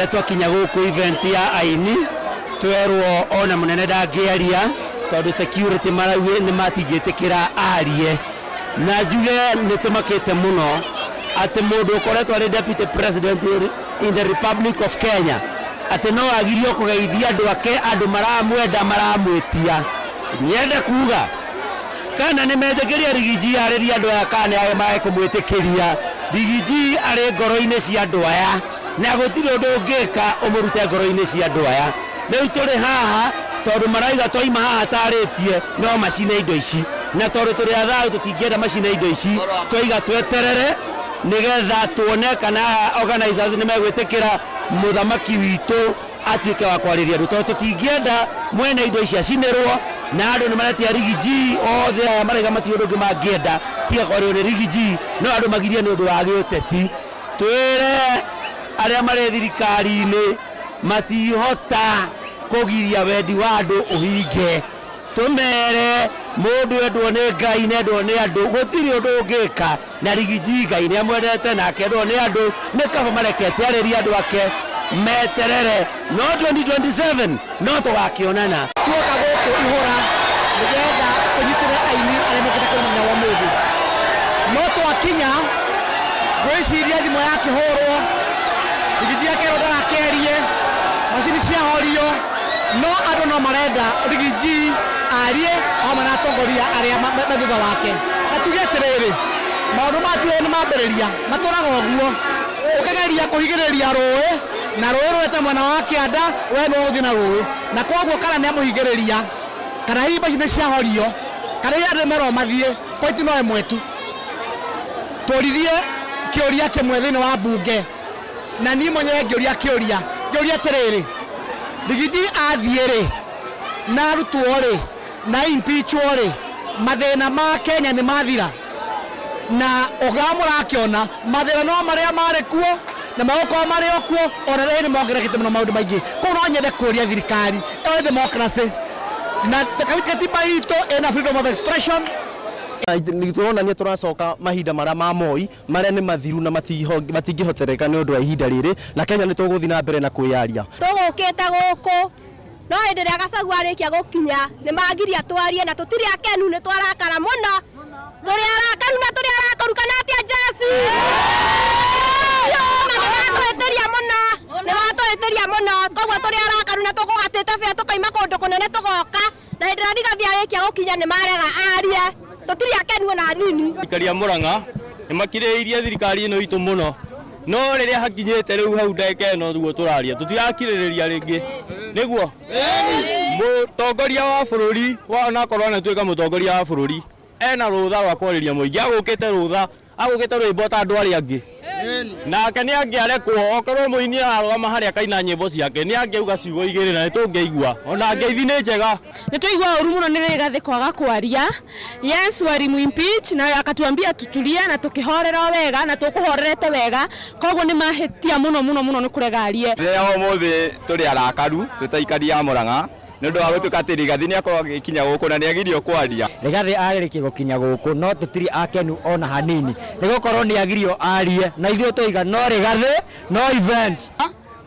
Rĩrĩa twakinya gũkũ event ya aini, twerwo ona mũnene ndangĩaria tondũ security marauge nĩ matingĩtĩkĩra arie. Na njuge nĩ tũmakĩte mũno atĩ mũndũ ũkoretwo arĩ deputy president in the Republic of Kenya atĩ no agirio kũgeithia andũ ake, andũ maramwenda maramwĩtia. Nyende kuga kana nĩ metĩkĩria Riggy G arĩrie andũ aya kana nĩ mage kũmwĩtĩkĩria. Riggy G arĩ ngoro-inĩ cia andũ aya na gũtirĩ ũndũ ũngĩka ũmũrute ngoro-inĩ cia andũ aya. Rĩu tũrĩ haha tondũ marauga twaima haha tarĩtie no macine indo ici, na tondũ tũrĩ a thayũ tũtingĩenda macine indo ici, twaiga tweterere nĩgetha tuone kana organizers nĩ megwĩtĩkĩra mũthamaki witũ atuĩke wa kwarĩria andũ, tondũ tũtingĩenda mwene indo ici acinĩrwo, na andũ nĩ maretia Riggy G othe aya maraiga matirĩ ũndũ ũngĩ mangĩenda tiga kwarĩrwo nĩ Riggy G, no andũ magirie nĩ ũndũ wa gĩũteti. Twĩre arĩa marĩ thirikari-inĩ matihota kũgiria wendi wa andũ ũhinge, tũmere mũndũ endwo nĩ Ngai na endwo nĩ andũ, gũtirĩ ũndũ ũngĩka na Riggy G Ngai nĩ amwendete na akendwo nĩ andũ, nĩ kaba marekete arĩrie andũ ake meterere, no 2027 no tũgakĩonana. Tuoka gũkũ ihũra nĩgetha tũnyitĩre aini arĩa mokĩte kũrĩ mũthenya wa ũmũthĩ, no twakinya ngwĩciria thimũ yakĩhũrwo Riggy G akerwo ndagakĩarie, macini ciahorio, no andũ no marenda Riggy G arie hamwe na atongoria arĩa me thutha wake. Na tuge atĩrĩrĩ, maũndũ maya tuĩ nĩ mambĩrĩria matũraga ũguo, ũkĩgeria kũhingĩrĩria rũĩ na rũĩ rũrete mwena wa kĩanda, we nĩwe ũgũthiĩ na rũĩ, na koguo kana nĩ amũhingĩrĩria kana hihi macini ciahorio kana hihi andũ merwo mathiĩ, point no ĩmwe tu. Tũririe kĩũria kĩmwe thĩinĩ wa mbunge, na niĩ mwenyewe ngĩũria kĩũria, ngĩũria atĩrĩrĩ, Riggy G athiĩ rĩ na arutwo rĩ na impeachwo rĩ, mathĩna ma Kenya nĩ mathira? Na ũgaga mũrakĩona mathĩna no marĩa marĩ kuo na magũkorwo marĩ o kuo, ona rĩrĩ nĩ mongererekete mũno maũndũ maingĩ. Koguo no nyende kũria thirikari ĩyo nĩ democracy na katiba itũ ĩna freedom of expression. Tũronania tũracoka mahinda marĩa ma Moi marĩa nĩ mathiru na matingĩhotereka nĩ ũndũ wa ihinda rĩrĩ, na Kenya nĩ tũgũthiĩ na mbere na kwĩyaria. Tũgũkĩte gũkũ no hĩndĩ ĩrĩa Gachagua arĩkia gũkinya nĩ magiria twarie, na tũtirĩ akenu, nĩ twarakara mũno, tũrĩ arakaru na tũrĩ arakaru kana atĩa jesi, na nĩ matũhĩtĩria mũno, nĩ matũhĩtĩria mũno, koguo tũrĩ arakaru na tũkũgatĩte bĩa tũkaima kũndũ kũnene tũgoka, na hĩndĩ ĩrĩa Rigathi arĩkia gũkinya nĩ marega arie, tũtirĩ akenu ona hanini. Aikari a Murang'a nĩ makirĩrĩirie thirikari ĩno itũ mũno, no rĩrĩa hakinyĩte rĩu hau ndagĩka ĩno ũguo tũraria tũtirakirĩrĩria rĩngĩ, nĩguo mũtongoria wa bũrũri onakorwo anatuĩka mũtongoria wa bũrũri ena rũtha rwa kwarĩria mũingĩ, agũkĩte rũtha, agũkĩte rwĩmbo ta andũ arĩa angĩ, nake nĩ angĩarekwo okorwo mũini ararũgama harĩa akaina nyĩmbo ciake nĩ angĩauga ciugo igĩrĩ na nĩ tũngĩigua ona ngeithi nĩ njega. Nĩ twaigua ũru mũno nĩ Rigathi kwaga kwaria. Yes, walimu impeach na akatuambia tutulie na tukihorera o wega na tũkũhorerete wega, koguo nĩ mahĩtia mũno mũno mũno nĩ kũrega arie. Rĩrĩa ũmũthĩ tũrĩ arakaru twĩ ta aikari a Murang'a nĩ ũndũ wa gũtuĩka atĩ Rigathi nĩ akorwo agĩkinya gũkũ na nĩ agirio kwaria. Rigathi arĩkia gũkinya gũkũ no tũtirĩ akenu ona hanini nĩ gũkorwo nĩ agirio arie, na ithuĩ tũiga no Rigathi no event.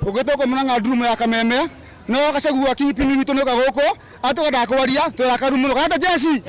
Ũgĩtwo kũ Murang'a ndurumo ya kameme no Gachagua kingpin witũ nĩ oka gũkũ atũga ndakwaria, twĩ arakaru mũno. Kana ta jeci.